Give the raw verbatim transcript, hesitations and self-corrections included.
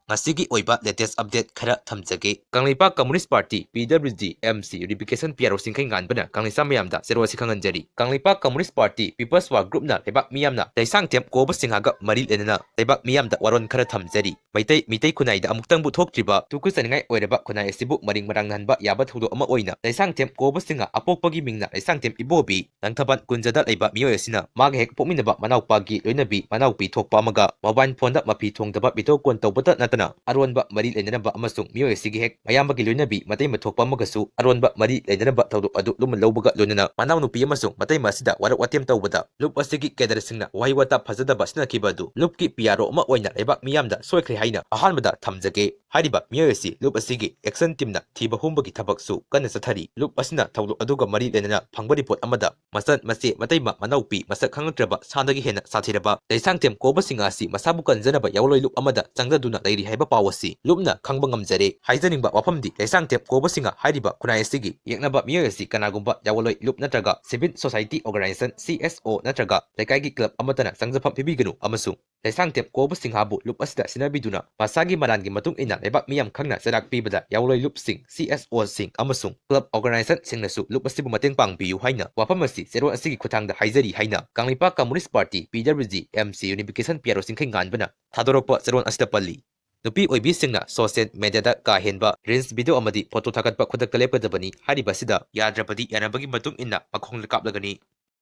ꯉꯁꯤꯒꯤ ꯑꯣꯏꯕ latest update ꯈꯔ ꯊꯝꯖꯒꯦ꯫ Kangleipak Communist Party, P W G, M C, Unification P R O ꯁꯤꯡꯈꯩ ꯉꯥꯟꯕꯅ ꯀꯪꯂꯩꯁꯥ ꯃꯌꯥꯝꯗ ꯆꯦꯔꯣꯜ ꯑꯁꯤ ꯈꯪꯍꯟꯖꯔꯤ꯫ Kangleipak Communist Party, People's War Group ꯅ ꯂꯩꯕꯥꯛ ꯃꯤꯌꯥꯝꯅ ꯂꯩꯁꯥꯡꯊꯦꯝ ꯀꯣꯕꯁꯤꯡꯍꯒ ꯃꯔꯤ ꯂꯩꯅꯅ ꯂꯩꯕꯥꯛ ꯃꯤꯌꯥꯝꯗ ꯋꯥꯔꯣꯜ ꯈꯔ ꯊꯝꯖꯔꯤ꯫ ꯃꯩꯇꯩ, ꯃꯤꯇꯩ ꯈꯨꯟꯅꯥꯏꯗ ꯑꯃꯨꯛꯇꯪꯕꯨ ꯊꯣꯛꯇ꯭ꯔꯤꯕ ꯇꯨꯀꯠꯆꯅꯤꯡꯉꯥꯏ ꯑꯣꯏꯔꯕ ꯈꯨꯟꯅꯥꯏ ꯑꯁꯤꯕꯨ ꯃꯔꯤꯡ ꯃꯔꯥꯡ ꯅꯍꯟꯕ ꯌꯥꯕ ꯊꯧꯗꯣꯛ ꯑꯃ ꯑꯣꯏꯅ ꯂꯩꯁꯥꯡꯊꯦꯝ ꯀꯣꯕꯁꯤꯡꯍ ꯑꯄꯣꯛꯄꯒꯤ ꯃꯤꯡꯅ ꯂꯩꯁꯥꯡꯊꯦꯝ ꯏꯕꯣꯕꯤ ꯂꯪꯊꯕꯥꯜ ꯀꯨꯟꯖꯗ ꯂꯩꯕ ꯃꯤꯑꯣꯏ ꯑꯁꯤꯅ ꯃꯥꯒ ꯍꯦꯛ ꯄꯣꯛꯃꯤꯟꯅꯕ ꯃꯅꯥꯎꯄꯥꯒꯤ ꯂꯣꯏꯅꯕꯤ ꯃꯅꯥꯎꯄꯤ ꯊꯣꯛꯄ ꯑꯃꯒ mobile phone ꯗ ꯃꯐꯤ ꯊꯣꯡꯗꯕ video call ꯇꯧꯕꯇ ꯅꯠꯇꯅ ꯑꯔꯣꯟꯕ ꯃꯔꯤ ꯂꯩꯅꯔꯝꯕ ꯑꯃꯁꯨꯡ ꯃꯤꯑꯣꯏ ꯑꯁꯤꯒꯤ ꯍꯦꯛ ꯃꯌꯥꯝꯕꯒꯤ ꯂꯣꯏꯅꯕꯤ ꯃꯇꯩꯃ ꯊꯣꯛꯄ ꯑꯃꯒꯁꯨ ꯑꯔꯣꯟꯕ ꯃꯔꯤ ꯂꯩꯅꯔꯝꯕ ꯊꯧꯗꯣꯛ ꯑꯗꯨ ꯂꯨꯝꯅ ꯂꯧꯕꯒ ꯂꯣꯏꯅꯅ ꯃꯅꯥꯎꯅꯨꯄꯤ ꯑꯃꯁꯨꯡ ꯃꯇꯩꯃ ꯑꯁꯤꯗ ꯋꯥꯔꯛ ꯋꯥꯇꯦꯝ ꯇꯧꯕꯗ ꯂꯨꯞ ꯑꯁꯤꯒꯤ cadre ꯁꯤꯡꯅ ꯋꯥꯍꯩ ꯋꯥꯇꯥ ꯐꯖꯗꯕ ꯁꯤꯖꯤꯟꯅꯈꯤꯕ ꯑꯗꯨ ꯂꯨꯞꯀꯤ P R O ꯑꯃ ꯑꯣꯏꯅ ꯂꯩꯕꯥꯛ ꯃꯤꯌꯥꯝꯗ ꯁꯣꯏꯈ꯭ꯔꯦ ꯍꯥꯏꯅ ꯑꯍꯥꯟꯕꯗ ꯊꯝꯖꯒꯦ꯫ ꯍꯥꯏꯔꯤꯕ ꯃꯤꯑꯣꯏ ꯑꯁꯤ ꯂꯨꯞ ꯑꯁꯤꯒꯤ action team ꯅ ꯊꯤꯕ ꯍꯨꯝꯕꯒꯤ ꯊꯕꯛꯁꯨ ꯀꯟꯅ ꯆꯠꯊꯔꯤ꯫ ꯂꯨꯞ ꯑꯁꯤꯅ ꯊꯧꯗꯣꯛ ꯑꯗꯨꯒ ꯃꯔꯤ ꯂꯩꯅꯅ ꯐꯪꯕ report ꯑꯃꯗ ꯃꯆꯟ, ꯃꯆꯦ, ꯃꯇꯩꯃ, ꯃꯅꯥꯎꯄꯤ, ꯃꯁꯛ ꯈꯪꯂꯛꯇ꯭ꯔꯕ ꯁꯥꯗꯒꯤ ꯍꯦꯟꯅ ꯁꯥꯊꯤꯔꯕ ꯂꯩꯁꯥꯡꯊꯦꯝ ꯀꯣꯕꯁꯤꯡ ꯑꯁꯤ ꯃꯁꯥꯕꯨ ꯀꯟꯖꯅꯕ ꯌꯥꯑꯣꯟꯂꯣꯏ ꯂꯨꯞ ꯑꯃꯗ ꯆꯪꯖꯗꯨꯅ ꯂꯩꯔꯤ ꯍꯥꯏꯕ ꯄꯥꯎ ꯑꯁꯤ ꯂꯨꯞꯅ ꯈꯪꯕ ꯉꯝꯖꯔꯦ꯫ ꯍꯥꯏꯖꯅꯤꯡꯕ ꯋꯥꯐꯝꯗꯤ, ꯂꯩꯁꯥꯡꯊꯦꯝ ꯀꯣꯕꯁꯤꯡ ꯍꯥꯏꯔꯤꯕ ꯈꯨꯟꯅꯥꯏ ꯑꯁꯤꯒꯤ ꯌꯦꯛꯅꯕ ꯃꯤꯑꯣꯏ ꯑꯁꯤ ꯀꯅꯥꯒꯨꯝꯕ ꯌꯥꯑꯣꯟꯂꯣꯏ ꯂꯨꯞ ꯅꯠꯇ꯭ꯔꯒ civil society organisation, C S O, ꯅꯠꯇ꯭ꯔꯒ ꯂꯩꯀꯥꯏꯒꯤ club ꯑꯃꯠꯇꯅ ꯆꯪꯖꯐꯝ ꯄꯤꯕꯤꯒꯅꯨ ꯑꯃꯁꯨꯡ ꯂꯩꯁꯥꯡꯊꯦꯝ ꯀꯣꯕꯁꯤꯡꯍꯕꯨ ꯂꯨꯞ ꯑꯁꯤꯗ ꯁꯤꯟꯅꯕꯤꯗꯨꯅ ꯃꯁꯥꯒꯤ ꯃꯔꯥꯟꯒꯤ ꯃꯇꯨꯡ ꯏꯟꯅ ꯂꯩꯕꯥꯛ ꯃꯤꯌꯥꯝ ꯈꯪꯅ ꯆꯩꯔꯥꯛ ꯄꯤꯕꯗ ꯌꯥꯑꯣꯟꯂꯣꯏ ꯂꯨꯞꯁꯤꯡ, C S O ꯁꯤꯡ ꯑꯃꯁꯨꯡ club organisation ꯁꯤꯡꯅꯁꯨ ꯂꯨꯞ ꯑꯁꯤꯕꯨ ꯃꯇꯦꯡ ꯄꯥꯡꯕꯤꯌꯨ ꯍꯥꯏꯅ ꯋꯥꯐꯝ ꯑꯁꯤ ꯆꯦꯔꯣꯜ ꯑꯁꯤꯒꯤ ꯈꯨꯠꯊꯥꯡꯗ ꯍꯥꯏꯖꯔꯤ ꯍꯥꯏꯅ Kangleipak Communist Party, P W G, M C, Unification P R O ꯁꯤꯡꯈꯩ ꯉꯥꯟꯕꯅ ꯊꯥꯗꯣꯔꯛꯄ ꯆꯦꯔꯣꯜ ꯑꯁꯤꯗ ꯄꯜꯂꯤ꯫ ꯅꯨꯄꯤ ꯑꯣꯏꯕꯤꯁꯤꯡꯅ social media ꯗ ꯀꯥ ꯍꯦꯟꯕ reels video ꯑꯃꯗꯤ photo ꯊꯥꯒꯠꯄ ꯈꯨꯗꯛꯇ ꯂꯦꯞꯀꯗꯕꯅꯤ꯫ ꯍꯥꯏꯔꯤꯕ ꯑꯁꯤꯗ ꯌꯥꯗ꯭ꯔꯕꯗꯤ ꯌꯥꯅꯕꯒꯤ ꯃꯇꯨꯡ ꯏꯟꯅ ꯃꯈꯣꯡꯗ ꯀꯥꯞꯂꯒꯅꯤ꯫